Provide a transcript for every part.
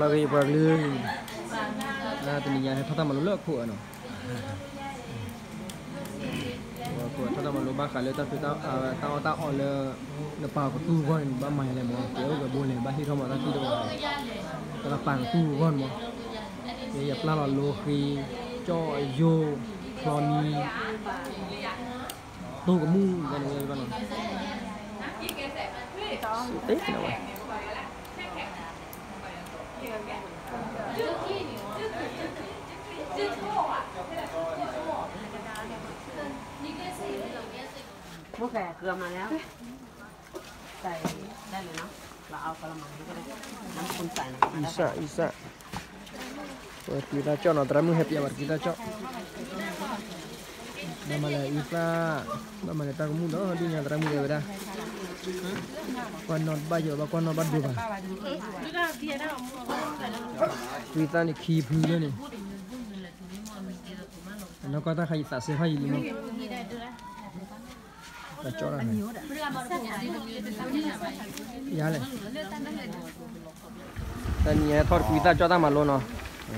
လၢဂ့ၤပှၤကလုာ်, တနံၤညါဟဲထီၣ်တၢ်မၤလိလၢအခိၣ်အနီၤ, ထီၣ်တၢ်မၤလိဘၣ်ဃးလၢတၢ်ဖံးတၢ်အၢ တၢ်အီၣ်တၢ်အီလၢ နပာ်ကသူအဂီၣ်န့ၣ် နဘၣ်မၤယၤလဲၣ်မး, ကဲအိၣ်ကဲဘိလဲၣ် ဘၣ်ဟ့ၣ်ထီၣ်မၤတၢ်သံတအိၣ်, တၢ်ပာ်ကသူအဂီၢ်န့ၣ်မး, ယပျၢ်လီၤလိဃ့, ကၠီၣ်အယိၣ်, ချီမံ, တိၢ်ကမူၣ်, တ့ဝဲ အံစၢ် အံစၢ်, ပှၤကွံာ်တၢ်ကၠီၣ်နီၤ သရၣ်မုၣ်ဟဲပျဲဘၣ်တကွံာ်တၢ်ကၠီၣ်, ဘၣ်မၤလၢအံသၣ်, ဘၣ်မၤလၢတၢ်ကမူၣ်ဒီးဒုၣ်ညါသရၣ်မုၣ်တဲဝဲဒၣ်, ကွၢ်နီၣ်တဘၣ်ယိာ်ဘၣ် ကွၢ်နီၣ်ဘၣ်ဒိဘၣ်, ကွံာ်သၣ်န့ၣ်ခံဖုလၢန့ၣ်, နီၢ်ကီၢ်တၢ်ခါယသးစဲဖးယံာ်လံမး, တၢ်ကၠီၣ်တၢ်, ယၤလဲၣ်, တနံၤညါထီၣ်တကွံာ်သၣ်ကၠီၣ်တၢ်မၤလိနီၤ,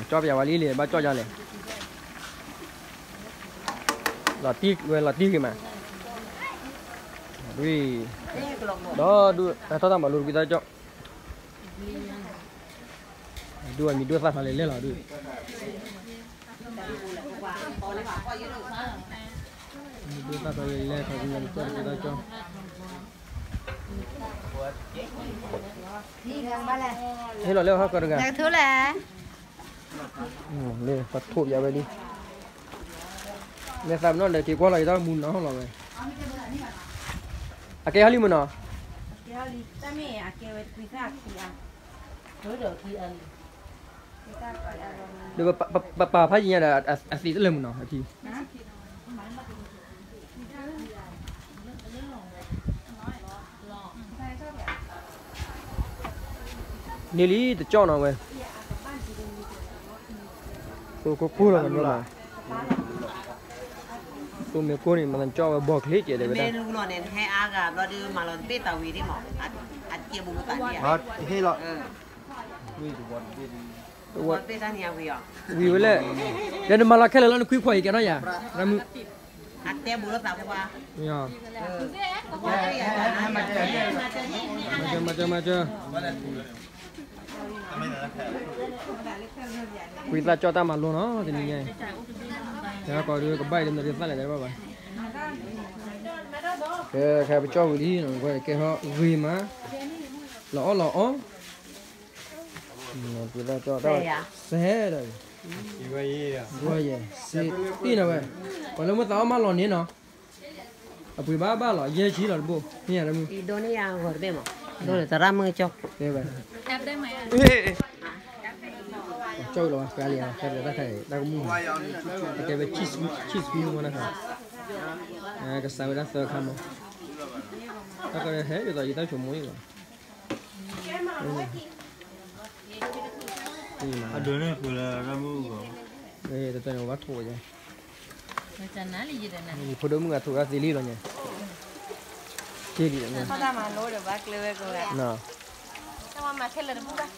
ကၠီၣ်ပျဲဝဲလံလဲၣ် ဘၣ်ကၠီၣ်ယၤလဲၣ်, လီၤတံၢ်ဝဲလီၤတံၢ်ဂ့ၤမး, ဒီးဒုးဟဲထီၣ်တၢ်မၤလိတကွံာ်သၣ်ကၠီၣ်, ဒုးအမံၤဒိၣ်သၣ်ဖျါလဲၣ်လဲၣ်လီၤဒုး, မံၤဒိၣ်သၣ်ဖျါလဲၣ်လဲၣ် ခီကညီတကွံာ်သၣ်ကၠီၣ်, ဟ့ၣ်လီၤလၢဟီၣ်ကီတဂၤ, လၢပထိၣ်ယၤဝဲလံ, မ့ၢ်သးပနီၣ်ဒီးက့ၤကွၢ်လီၤယတၢ်မူနီၢ်လီၤဝဲ, အကဲဟီၣ်လံမ့ၢ်နီၤ, ဒီးပပာ်ဖးယံၤညါဒီး အသံးတလၢမုၢ်နီၤ အထံ န့ၣ်လံတကၠီၣ်နီၤဝဲ, ခိခိခိလီၤမး, ခိမ့ၢ်ခိန့ၣ် မၤသးကၠီၣ်ဝဲဘီချ့ကဲးတဲဝဲဒၣ်, မ့ၢ်လူနီၤန့ၣ် ဟဲအါဂၤဘျီဒီး မၤလီၤတဘ့ၣ်သးဝံၤဒ်မး, အကဲဘူးသးန့ၣ်, ဟ့ၣ်လီၤ ဝံၤဝဲလဲၣ်, ဒီးနမၤလီၤခဲလၢာ်လီၤ နခွံခွီၣ်အံၤကဲထီၣ်ယၤ, ရမုၢ်, မၤစၢၤ မၤစၢၤ မၤစၢၤ, ကွံာ်သၣ်ကၠီၣ်တၢ်မၤလိနီၤ တနံၤညါအံၤ, ကဲကီးဒုးကဘၣ်အံၤလၢနဒုးသၣ်လဲၣ်တဘၣ်ဘၣ်, ကဲ ခဲပကၠီၣ်ဝံၤလံ, ကဲထီၣ်ဂ့ၤမး, လီၤအီၣ်လီၤအီ, ကွံာ်သၣ်ကၠီၣ်တၢ်, စဲဒီး, စ့တံၢ်နီၤဝဲ, ပှၤလၢမုၢ်သးအီၣ်မးလီၤန့ၣ်နီၤ, အပှ့ၤဘၣ်ဘၣ်လီၤ ယဲၢ်ဆံလီၤတဘိ, မ့ၢ်ယၤတမုၢ်, ဒိန့ၣ်ယၤဂီၤတဘ့ၣ်မး, ဒိန့ၣ်သရၣ်မုၣ်ကၠီၣ်, တဲဝဲ, ကၠီၣ်လီၤ ကါလံ တၢ်ခါအံၤ တၢ်ကမူၣ်, အကဲဝဲ cheese, cheese မ့ၢ်နီၤ, ကစးဝဲဒၣ်သၢခါမး, တၢ်ခါဟဲဒ်သိးယတၢ်ဆိကမိၣ်အံၤလီၤ, အဒိးန့ၢ်ဃုာ်လၢရၢ်မုၢ်ဂီၤ, တၢ်န့ၣ်ဝဲဘၣ်ထိးယၤ, ယဖိဒိၣ်မုၣ်ဂၤထိးဒၣ်သ့လံလီၤညါ, က့လံ, တၢ်မၤလိဒီးဘၣ်ကျဲဝဲကဝဲ, တၢ်မၤခဲလၢာ်တဘူၣ်ဘၣ်